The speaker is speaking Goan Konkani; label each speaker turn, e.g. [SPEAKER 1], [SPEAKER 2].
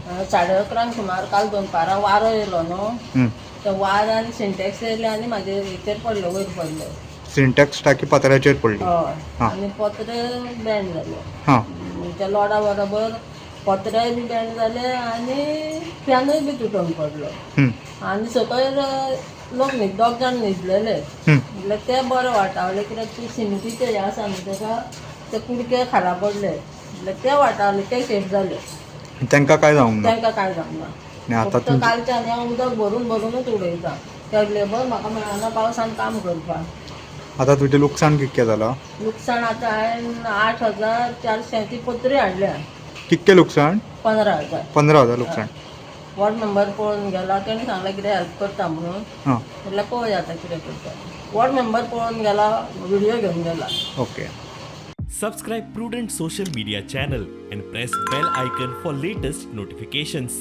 [SPEAKER 1] 11:30 सुमार काल दनपारां वारो येयलो न्हू,
[SPEAKER 2] हं.
[SPEAKER 1] त्या वाऱ्यान सिंटेक्स येयले आनी म्हाजे हेचेर पडले, वयर पडले.
[SPEAKER 2] सिंटॅक्स टाकी पत्र्याचेर पडली?
[SPEAKER 1] हय.
[SPEAKER 2] हां.
[SPEAKER 1] आनी पत्रे बँड जाले.
[SPEAKER 2] हां.
[SPEAKER 1] त्या लोडा बरोबर पत्रेय बी बँड जाले आनी फॅनूय बी तुटोन पडलो. आनी सकयल लोक न्हीद, दोग जाण न्हिदलेले. म्हटल्यार ते बरे वाटावले, कित्याक ती सिमिटीचे हें आसा न्हू, तेका ते कुडके खाला पडले, म्हटल्यार ते वाटावले, ते सेफ जाले.
[SPEAKER 2] तांकां काय जावंक ना?
[SPEAKER 1] तांकां कांय जावंक ना.
[SPEAKER 2] आनी आतां
[SPEAKER 1] फक्त
[SPEAKER 2] तुमचें
[SPEAKER 1] कालच्यान हांव उदक भरून भरुनूच उडयता, कित्याक लेबर म्हाका मेळना पावसान काम करपाक.
[SPEAKER 2] आतां तुजें लुकसाण कितकें जालां?
[SPEAKER 1] लुकसाण आतां हांवें 8400 ती पत्री हाडल्या.
[SPEAKER 2] कितकें लुकसाण?
[SPEAKER 1] 15,000.
[SPEAKER 2] 15,000 लुकसाण.
[SPEAKER 1] वॉर्ड मेंबर पळोवन गेला, तेणें सांगलें कितें हेल्प करता म्हणून. म्हटल्यार पळोवया आतां कितें करता. वॉर्ड मेंबर पळोवन गेला, व्हिडियो घेवन गेला.
[SPEAKER 2] Okay.
[SPEAKER 3] Subscribe Prudent Social Media channel and press bell icon for latest notifications.